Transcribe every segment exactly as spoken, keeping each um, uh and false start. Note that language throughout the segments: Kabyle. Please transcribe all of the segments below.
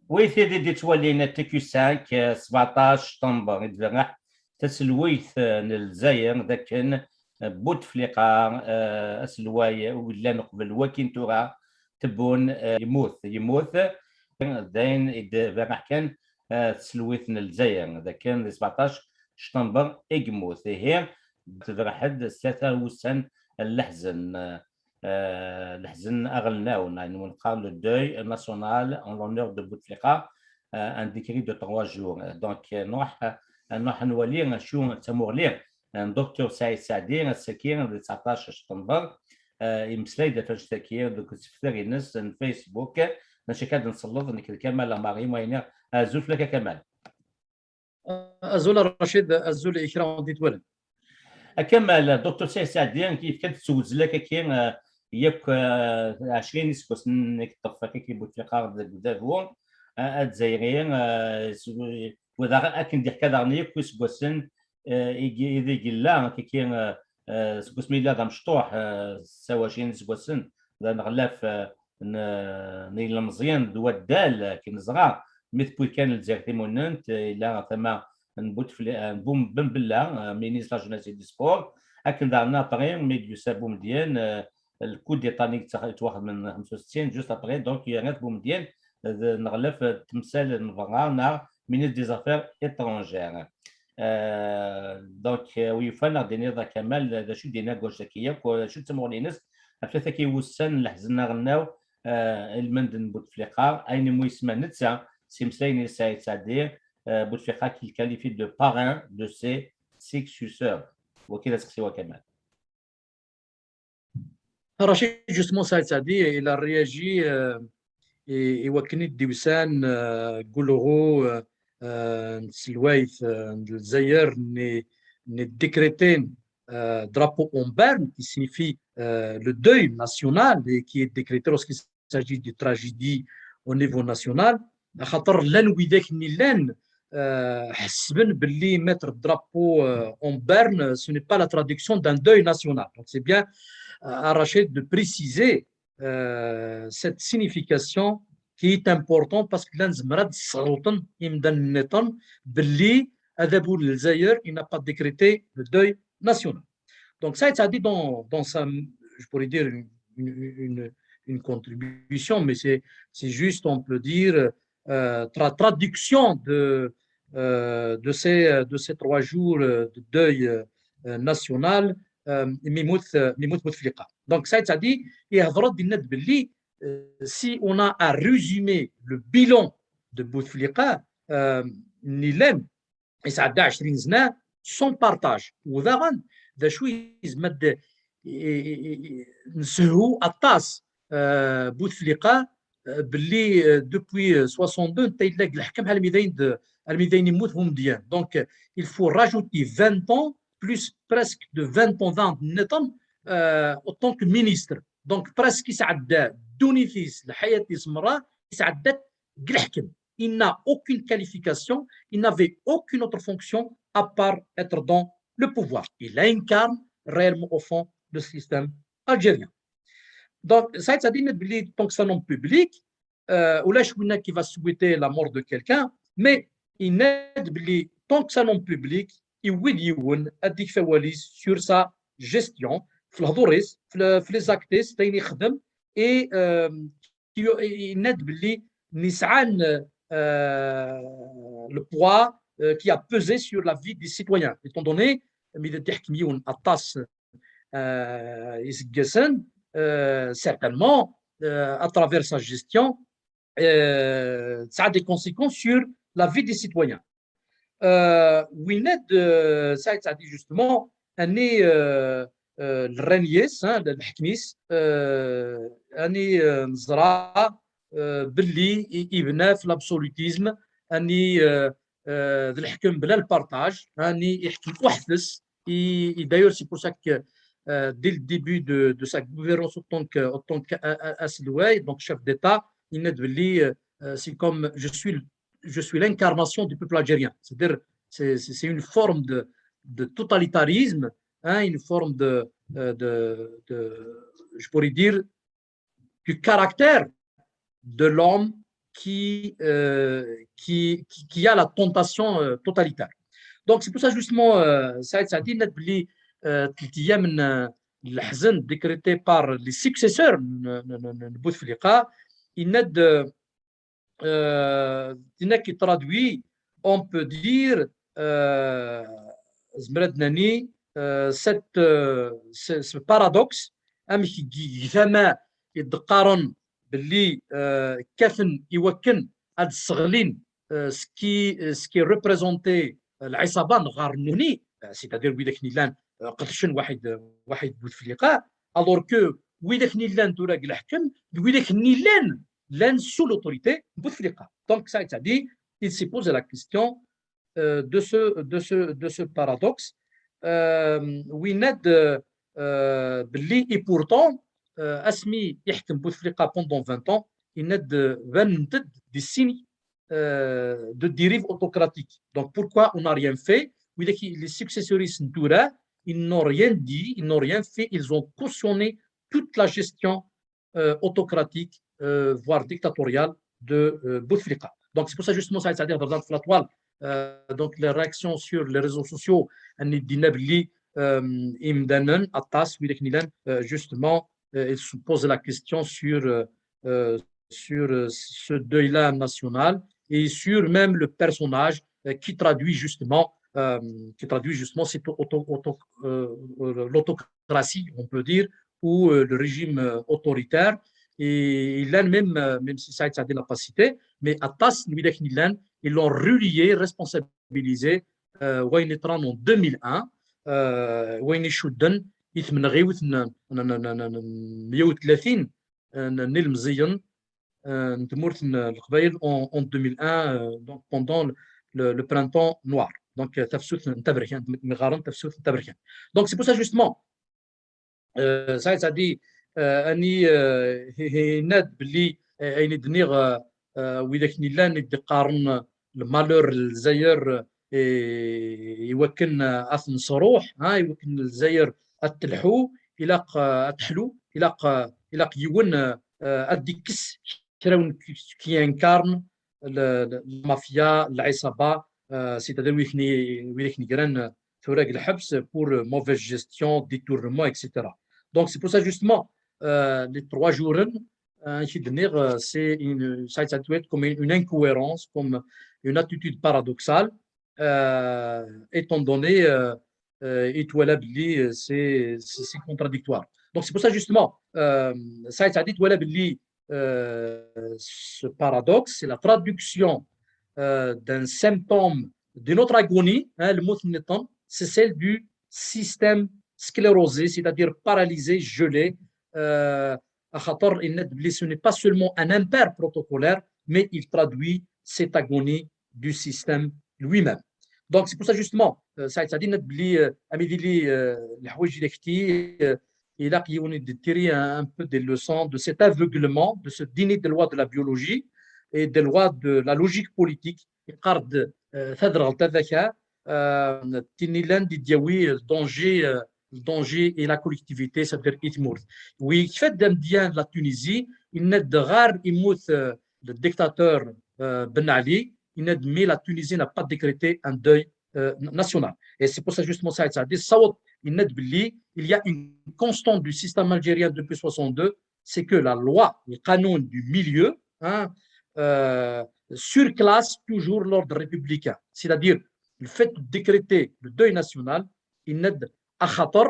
Wi tid i d-ittwalin T Q cinq, eh, sbeɛṭac Ctember i d-tberreḥ taselwayt, eh, n Lezzayer d akken, eh, Bouteflika, eh, aselway ur yellan uqbel wakin tura, Tebboune, eh, yemmut, yemmut. D ayen i d-tberreḥ kan, eh, tselwayt n Lezzayer d akken di sbeɛṭac Ctember i yemmut. Ihi, tberreḥ-d s tlata wussan n leḥzen, eh, eh, leḥzen aɣelnaw, neɣ ayen umi neqqar le deuil national en l'honneur de Bouteflika, eh, un décret de trois jours. Donc, eh, nruḥ, eh, nruḥ ad nwali acu d tamuɣli, eh, n Docteur Saïd Saadi, ass-agi di tseɛṭac Ctember, eh, yemmeslay-d ɣef annect-agi deg usebter-ines n Facebook. Maca akka ad nselleḍ nekk d Kamal Amari, ma iniɣ azul fell-ak a Kamal. Azul a Racid, azul i kra n d-itwalen. A Kamal, Docteur Saïd Saadi, yefka-d ttewzel akka, eh, yakk, eh, ɛecrin iseggasen i yeṭṭef akka Bouteflika deg udabu, eh, azzayri, eh, s-, wa daɣ akken d-yeḥka daɣen yakk iseggasen, eh, i, i, ideg yella, akka, eh, eh, seg wasmi yella d amecṭuḥ, eh, s ɛecrin iseggasen, d aneɣlaf, eh, n, n yilemẓiyen d waddal, akken neẓra, mi tewwi kan Lezzayer timunent, eh, yella tama n Boutefli-, eh, n Bou-, Ben Bella, eh, ministre de la Jeunesse et du Sport, akken daɣen après, mi d-yusa Boumediene, eh, le coup d'État-nni yettwaxedmen xemsa u settin, juste après, donc, yerna-t Boumediene, eh, d aneɣlaf, eh, n temsal n berra, neɣ ministre des Affaires étrangères. Euh, donc, euh, wi yufan ad d-tiniḍ a Kamal, d acu d-yenna Gauche Zaki akk, d acu d tamuɣli-ines ɣef tlata n wussan n leḥzen aɣelnaw, euh, ilmend n Bouteflika, ayen umi yesma netta s imeslayen i Saïd Saadi, euh, Bouteflika qui le qualifie de parrain de ses successeurs. Waki d aseqsi-w a Kamal. Rachid, justement, Saïd Saadi, il a réagi, euh, i, i wakken i d-iwsan, euh, deg ulɣu, euh, euh, n tselwayt, euh, n Lezzayer, n, n décréter, euh, drapeau en berne, qui signifie, euh, le deuil national et qui est décrété lorsqu'il s'agit de tragédie au niveau national. Axaṭer llan widak-nni llan, euh, ḥesben belli mettre drapeau, euh, en berne, ce n'est pas la traduction d'un deuil national. Donc c'est bien, euh, à Rachid de préciser, euh, cette signification qui est importante parce que llan zemren ad sɣelṭen imdanen nniḍen belli adabu n Lezzayer, il n'a pas décrété le deuil national. Donc Saïd Saadi dans, dans sa, je pourrais dire une, une, une, une contribution, mais c'est, c'est juste, on peut dire, euh, tra-, traduction de, euh, de ces, de ces trois jours, euh, de deuil, euh, national, euh, mi yemmut, euh, mi yemmut Bouteflika. Donc Saïd Saadi, il a dit, euh, si on a à résumer le bilan de Bouteflika, euh, nni llan, yesɛedda ɛecrin sna sans partage. U daɣen, d acu yezmer d, i, i, i, i, nsehu aṭas, euh, Bouteflika, euh, belli, euh, depuis, euh, soixante-deux, netta yella deg leḥkem, almi d ayen d, almi d ayen yemmut Boumediene. Donc, euh, il faut rajouter vingt ans, plus presque de vingt ans, vingt nniḍen, euh, en tant que ministre. Donc, presque yesɛedda ddunit-is, lḥayat-is merra, yesɛedda deg leḥkem. Il n'a aucune qualification, il n'avait aucune autre fonction à part être dans le pouvoir. Il incarne réellement au fond le système algérien. Donc, Saïd Saadi, tant que c'est un homme public, euh, ulac winna qui va souhaiter la mort de quelqu'un, mais yenna-d belli tant que c'est un homme public, iwwi-d yiwen ad d-yekf awal-is sur sa gestion, fi lehdur-is, fi, fi les actes-is, d ayen ixdem, et, euh, qui, yenna-d belli nesɛan, euh, le poids, euh, qui a pesé sur la vie des citoyens. Étant donné, mi d-iḥkem yiwen aṭas, euh, iseggasen, euh, certainement, euh, à travers sa gestion, euh, ça a des conséquences sur la vie des citoyens. Euh, winna-d, euh, Saïd Saadi, justement, anni, euh, euh, le règne-is, hein, le, le ḥkem-is, euh, anni, euh, neẓra, euh, belli i, ibna f l'absolutisme, anni, euh, euh, d leḥkem bla le partage, anni iḥkem weḥd-s, et, et d'ailleurs, c'est pour ça que, euh, dès le début de, de sa gouvernance en tant que, en tant que, euh, euh, aselway, donc chef d'État, yenna-d belli, euh, euh, c'est comme je suis, je suis l'incarnation du peuple algérien. C'est-à-dire, c'est, c'est, c'est une forme de, de totalitarisme, hein, une forme de, euh, de, de, je pourrais dire, du caractère de l'homme qui, euh, qui, qui, qui a la tentation, euh, totalitaire. Donc, c'est pour ça, justement, euh, Saïd Saadi, il a dit, euh, décrété par les successeurs de Bouteflika, il a dit, euh, qui traduit, on peut dire, euh, euh, cette, euh, ce, ce paradoxe, amek i d-qqaren belli, euh, kkaten i wakken ad sseɣlin, euh, ce qui, ce qui représentait, euh, l'isaba n ɣer nuni, euh, c'est-à-dire widak nillan, euh, qedcen Waḥid, Waḥid Bouteflika, alors que widak nillan tura deg leḥkem, d widak nillan llan sous l'autorité n Bouteflika. Donc, ça, c'est-à-dire, il s'est posé la question, euh, de ce, de ce, de ce paradoxe. Euh, وين-, euh, euh, belli, et pourtant, euh, asmi yeḥkem Bouteflika pendant vingt ans, il a des signes, euh, de dérive autocratique. Donc, pourquoi on n'a rien fait ? Widak i, les successeurs n tura, ils n'ont rien dit, ils n'ont rien fait, ils ont cautionné toute la gestion, euh, autocratique, euh, voire dictatoriale de, euh, Bouteflika. Donc, c'est pour ça, justement, ça, c'est-à-dire, dans la toile, euh, donc, les réactions sur les réseaux sociaux, euh, imdanen, aṭas, widak nillan, euh, justement, euh, ils se posent la question sur, euh, euh, sur, euh, ce deuil-là national et sur même le personnage, euh, qui traduit justement, euh, qui traduit justement cette auto-, auto-, euh, euh, l'autocratie, on peut dire, ou, euh, le régime, euh, autoritaire. Et il a même, euh, même si Saïd Saadi l'a pas cité, mais aṭas n widak nillan, ils l'ont relié, responsabilisé, euh, wayen yeḍran en deux mille un, euh, wayen icudden i tmenɣiwt n, n, n, n, n, n, meyya u tlatin, euh, n, n ilmeẓyen, euh, n tmurt n Leqbayel en, en deux mille un, euh, donc pendant le, le, le printemps noir. Donc, euh, tafsut n taberkant, mi ɣɣaren tafsut n taberkant. Donc, c'est pour ça, justement, euh, Saïd Saadi, euh, ani, euh, hi-, hi-, yenna-d belli, euh, ayen i d-nniɣ, euh, euh, widak nillan i d-qqaren le malheur n Lezzayer, euh, i, i wakken, euh, ad t-nesruḥ, hein, i wakken Lezzayer ad telḥu, ilaq, euh, ad teḥlu, ilaq, euh, ilaq yiwen, euh, euh, ad d-ikkes kra n qui incarne le, le, la mafia, l'isaba, euh, c'est-à-dire widak n-, widak negren, euh, tura deg lḥebs pour, euh, mauvaise gestion, détournement, et cetera. Donc, c'est pour ça, justement, euh, les trois jours, euh, amek i d-nniɣ, euh, c'est une, ça, ça doit être comme une, une incohérence, comme une attitude paradoxale, euh, étant donné, euh, euh, yettwala belli, euh, c'est, c'est, c'est contradictoire. Donc, c'est pour ça, justement, euh, Saïd Saadi yettwala belli, euh, ce paradoxe, c'est la traduction, euh, d'un symptôme d'une autre agonie, hein, lmut nniḍen, c'est celle du système sclérosé, c'est-à-dire paralysé, gelé, euh, axaṭer yenna-d belli ce n'est pas seulement un impair protocolaire, mais il traduit cette agonie du système lui-même. Donc, c'est pour ça, justement, euh, Saïd Saadi yenna-d belli, euh, am idili, euh, leḥwayeǧ i d ak-t-, euh, ilaq yiwen ad d-ittiri un, un peu des leçons de cet aveuglement, de ce déni de loi de la biologie et des lois de la logique politique. Yeqqar-d, euh, tadreɣlt ad aka, euh, tin illan di d-yawi le danger, euh, le danger et la collectivité, c'est-à-dire i tmurt. Wi yekfa-d amedya n la Tunisie, yenna-d ɣer yemmut, euh, le dictateur, euh, Ben Ali, yenna-d mais la Tunisie n'a pas décrété un deuil, euh, national. Et c'est pour ça, justement, Saïd Saadi, Saoud, yenna-d belli, il y a une constante du système algérien depuis soixante-deux, c'est que la loi, le canon du milieu, hein, euh, surclasse toujours l'ordre républicain. C'est-à-dire, le fait de décréter le deuil national, yenna-d axaṭer,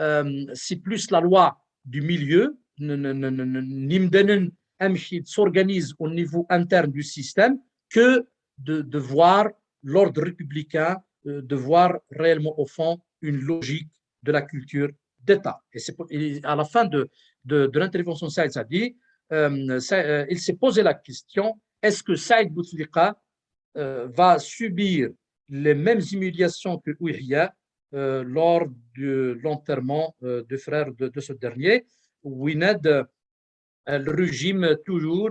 euh, c'est plus la loi du milieu, n-, n-, n-, n-, n-, n imdanen amek i d-s'organise au niveau interne du système, que de, de voir l'ordre républicain, euh, de voir réellement au fond une logique de la culture d'État. Et c'est pour, et à la fin de, de, de l'intervention de Saïd Saadi, euh, ça, euh, il s'est posé la question, est-ce que Saïd Bouteflika, euh, va subir les mêmes humiliations que Ouihia, euh, lors de l'enterrement, euh, du frère de, de ce dernier, Wined, euh, le régime toujours,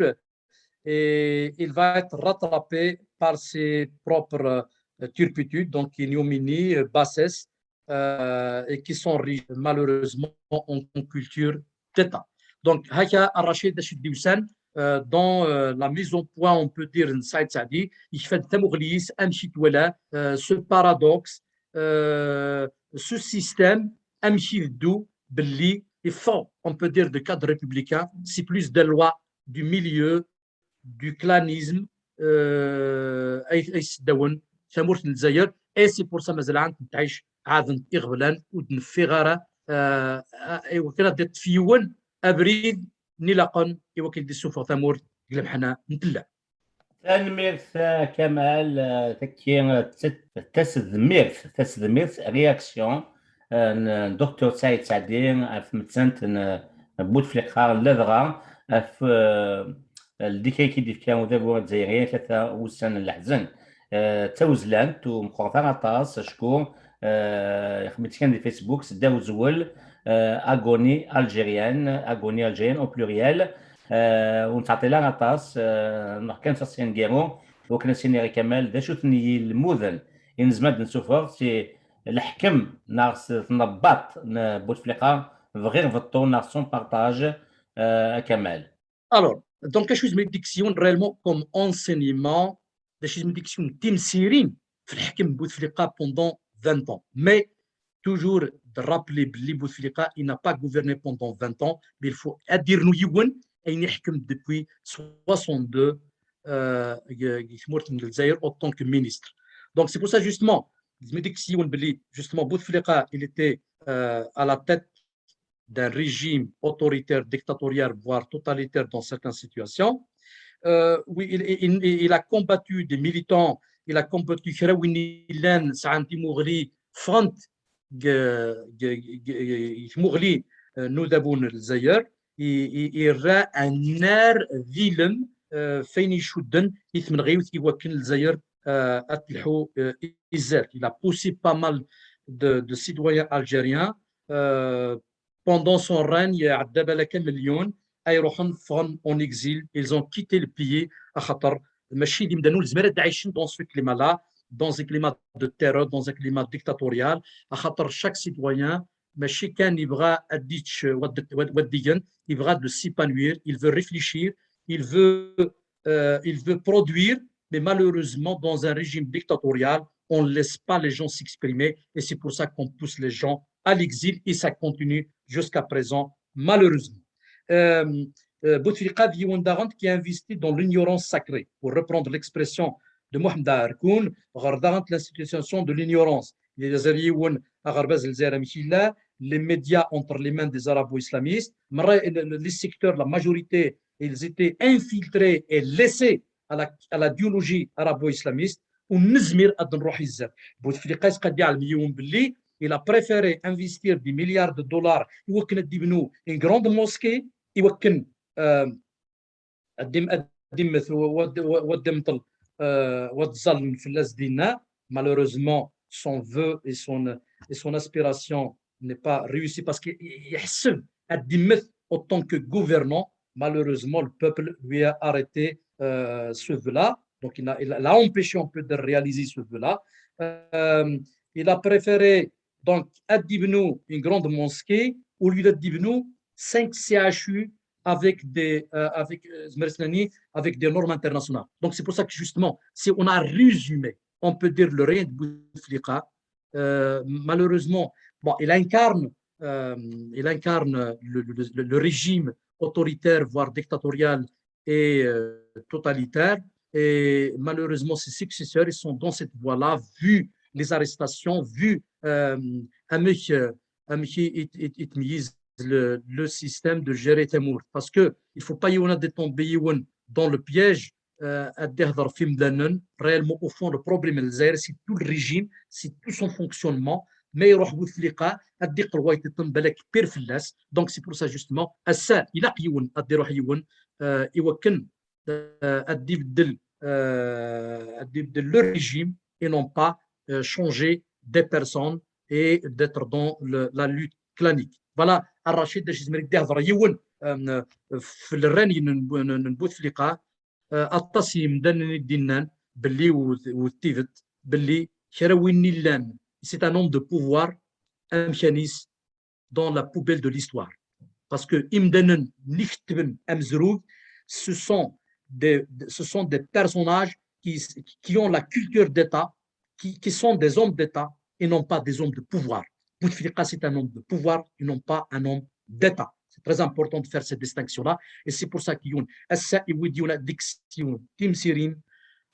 et il va être rattrapé par ses propres, euh, turpitudes, donc ignominie, euh, bassesse, euh, et qui sont riches, malheureusement, en, en culture d'État. Donc, هكا الرشيد الشديوسان، euh, dans euh, la mise au point, on peut dire, n Saïd Saadi, yekfa-d tamuɣli-is, amek i twala euh, ce paradoxe, euh, ce système, amek i beddu, belli, il faut, on peut dire, de cadre républicain, c'est plus des lois du milieu, du clanisme, euh, ay ay sseddawen tamurt n Lezzayer, et c'est pour ça mazal ɛand nettɛic ɛad n iɣeblan ur d-neffiɣ ara, euh, i wakken ad d-iṭṭef yiwen abrid n ilaqen i wakken ad d-issufeɣ tamurt deg lemḥana n tella. Tanemmirt a Kamal, euh, taki, euh, t- tasedmirt, tasedmirt, réaction, euh, n Docteur Saïd Saadi ɣef tmettant n n Butefliqa, ladɣa ɣef, euh, ldika i k-id-ifka udabu azzayri tlata wussan n leḥzen. Euh, d tawezlant ur meqqret ara aṭas, acku euh, ixdem-itt kan di Facebook s ddaw uzwel, euh, Agonie algérienne, Agonie algérienne au pluriel. Euh, ur nettɛeṭṭil ara aṭas, euh, nruḥ kan s asengaru, wakken ad s-iniɣ i Kamal d acu-ten yilmuden i nezmer ad d-nessufeɣ si leḥkem neɣ s tnebbaṭ n Butefliqa, bɣiɣ beṭṭu neɣ son partage, euh, a Kamal. Alors, donc, acu i nezmer ad d-nekkes yiwen réellement comme enseignement, d acu i nezmer ad d-nekkes yiwen d timsirin f leḥkem n Butefliqa pendant vingt ans. Mais, toujours de rappeler belli Bouteflika, il n'a pas gouverné pendant vingt ans, mais il faut ad d-yernu yiwen ayen iḥkem depuis soixante-deux euh, deg tmurt n Lezzayer autant que ministre. Donc, c'est pour ça, justement, nezmer ad d-nekkes yiwen belli, justement, Bouteflika, il était euh, à la tête d'un régime autoritaire, dictatorial, voire totalitaire dans certaines situations. Euh, oui, il, il, il a combattu des militants, il a combattu kra win yellan sɛan timuɣli, ffɣent deg tmuɣli n udabu n Lezzayer, i, i, irra annar d ilem euh, f ayen icudden i tmenɣiwt i wakken Lezzayer euh, ad telḥu euh, i zdat. Il a poussé pas mal de, de citoyens algériens euh, pendant son règne, iɛedda balak amelyun ay ruḥen ffɣen en exil, ils ont quitté le pays, axaṭer mačči d imdanen ur nezmir ad ɛicen dans ce climat-là, dans un climat de terreur, dans un climat dictatorial, axaṭer chaque citoyen mačči kan yebɣa ad d-yečč, ad d-, ad d-, ad d-igen, yebɣa de s'épanouir, il veut réfléchir, il veut, euh, il veut produire, mais malheureusement, dans un régime dictatorial, on ne laisse pas les gens s'exprimer et c'est pour ça qu'on pousse les gens à l'exil et ça continue jusqu'à présent, malheureusement. Euh, euh, Bouteflika d yiwen daɣen qui investit dans l'ignorance sacrée, pour reprendre l'expression de Mohamed Arkoun, ɣer daɣen l'institution de l'ignorance. Mazal yiwen aɣerbaz n Lezzayer amek yella, les médias entre les mains des arabo-islamistes, les secteurs, la majorité, ils étaient infiltrés et laissés à la, à l'idéologie arabo-islamiste, ur nezmir ad nruḥ i zdat. Bouteflika yesqad iɛlem yiwen belli, il a préféré investir des milliards de dollars i wakken ad d-ibnu une grande mosquée, i wakken euh, ad d-im-, ad d-immet wa, wa, wa, wa d-imṭel, euh, wa d-ẓallen fell-as dinna. Malheureusement, son vœu et son, et son aspiration n'est pas réussi parce que yeḥseb ad d-immet autant que gouvernant. Malheureusement, le peuple lui a arrêté euh, ce vœu-là. Donc, il a, il a empêché un peu de réaliser ce vœu-là. Euh, il a préféré donc ad d-ibnu une grande mosquée au lieu d'ad d-ibnu cinq C H U avec des, euh, avec, euh, avec des normes internationales. Donc, c'est pour ça que justement, si on a résumé, on peut dire le règne de Bouteflika, euh, malheureusement, bon, il incarne, euh, il incarne le, le, le, régime autoritaire, voire dictatorial et euh, totalitaire. Et malheureusement, ses successeurs, ils sont dans cette voie-là, vu les arrestations, vu euh, amek, euh, amek i, i, i, i tmeyyez le, le système de gérer tamurt. Parce que il faut pas yiwen ad d-iṭṭembi yiwen dans le piège euh, ad d-ihder f imdanen. Réellement, au fond, le problème n Lezzayer, c'est tout le régime, c'est tout son fonctionnement. Ma iruḥ Bouteflika, ad d-iqqel wayeḍ iṭṭen balak pire fell-as. Donc, c'est pour ça, justement, ass-a, ilaq yiwen, ad d-iruḥ yiwen, euh, i wakken euh, ad d-ibeddel, euh, ad d-ibeddel le régime et non pas euh, changer des personnes et d'être dans le, la lutte clanique. Voilà, Rachid, d acu i yezmer ad d-ihder yiwen euh, f le règne n, n, n Bouteflika, euh, aṭas n yimdanen i d-innan belli u, u d tidet, belli kra win illan, c'est un homme de pouvoir, amkan-is dans la poubelle de l'histoire. Parce que imdanen n iketben amezrug, ce sont des, ce sont des personnages qui, qui ont la culture d'État, qui, qui sont des hommes d'État et non pas des hommes de pouvoir. Bouteflika, c'est un homme de pouvoir et non pas un homme d'État. C'est très important de faire cette distinction-là. Et c'est pour ça qu'il y a une, une addiction, timsirin,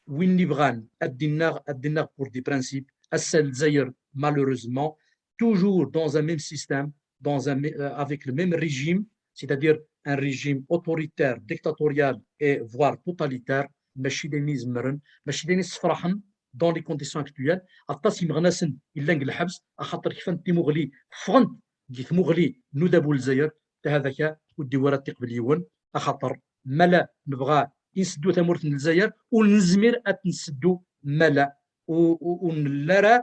win ibɣan ad d-innaɣ, ad d-innaɣ pour des principes, ass-a Lezzayer, malheureusement, toujours dans un même système, dans un, euh, avec le même régime, c'est-à-dire un régime autoritaire, dictatorial et voire totalitaire, mačči d ayen izemren, mačči d ayen issefraḥen dans les conditions actuelles. Aṭas imeɣnasen yellan deg lḥebs, axaṭer kfan timuɣli, ffɣent deg tmuɣli n udabu n Lezzayer, hada ka ur d-iwwi ara tiqbel yiwen, axaṭer ma la nebɣa i nseddu tamurt n Lezzayer, ur nezmir ad t-nseddu ma la, ur, ur, ur nelli ara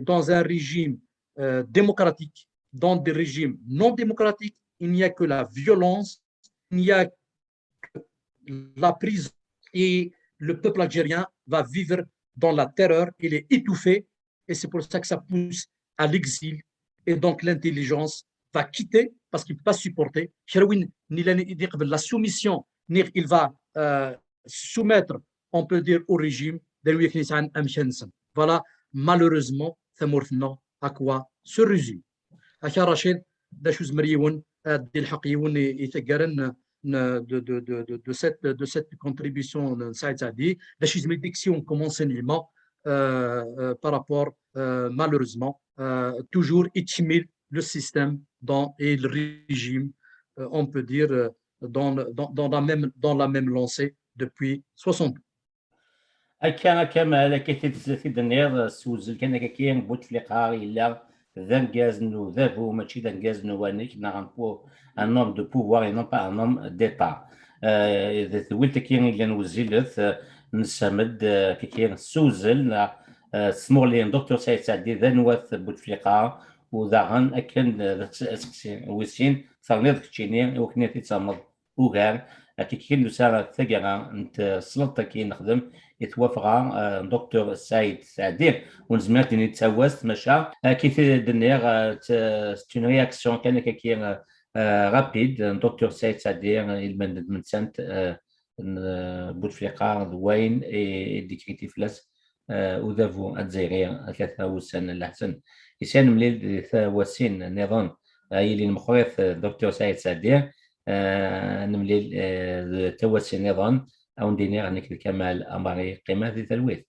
dans un régime, euh, démocratique, dans des régimes non démocratiques, il n'y a que la violence, il n'y a que la prison et le peuple algérien va vivre dans la terreur, il est étouffé et c'est pour ça que ça pousse à l'exil et donc l'intelligence va quitter parce qu'il ne peut pas supporter. Kra win nila ni qbel la soumission, ni il va, euh, se soumettre, on peut dire, au régime, d win yesɛan amkan-nsen. Voilà, malheureusement, tamurt-nneɣ à quoi se résume. Akka Rachid, d acu zemmer yiwen ad d-ilḥeq yiwen i, i taggara n, n, de, de, de, de, de cette, de cette contribution n Saïd Saadi, d acu zemmer d-ikk si on commence enseignement, euh, euh, par rapport, euh, malheureusement, euh, toujours ittkemmil le système dans, et le régime, euh, on peut dire, euh, dans, dans, dans la même, dans la même lancée depuis soixante ans. Akka, a Kamal, akka i t-id-tenniḍ, ssewzel kan akka-agi, Bouteflika yella d argaz n udabu, mačči d argaz n uwanek, neɣ un po-, un homme de pouvoir et non pas un homme d'État. Euh, d twilt-agi i yellan wezzilet, euh, nessam-d, euh, akka-agi ssewzel, neɣ, euh, s tmuɣli n Docteur Saïd Saadi, d anwa-t Bouteflika, u daɣen akken d aseqsi wis sin, terniḍ keččini, i wakken ad t-id-tamneḍ ugar, akka kan nusa taggara n tesleḍt-agi nexdem i twafɣa, euh, n Docteur Saïd Saadi, ur nezmir ad d-nini d tawast, maca, akka i t-id-nniɣ, euh, c'est une réaction kan akka-agi, euh, euh, rapide n Docteur Saïd Saadi, euh, ilmend n tmettant, euh, n, euh, Bouteflika d wayen i, i d-ikkri fell-as, euh, udabu azzayri tlata wussan n leḥsen. Isya nemlil di tawasin nniḍen, ay ilin meqqrit, euh, Docteur Saïd Saadi, euh, nemlil, euh, d tawasin nniḍen, a wen-d-iniɣ nekk d Kamal Amari, qqimet di talwit.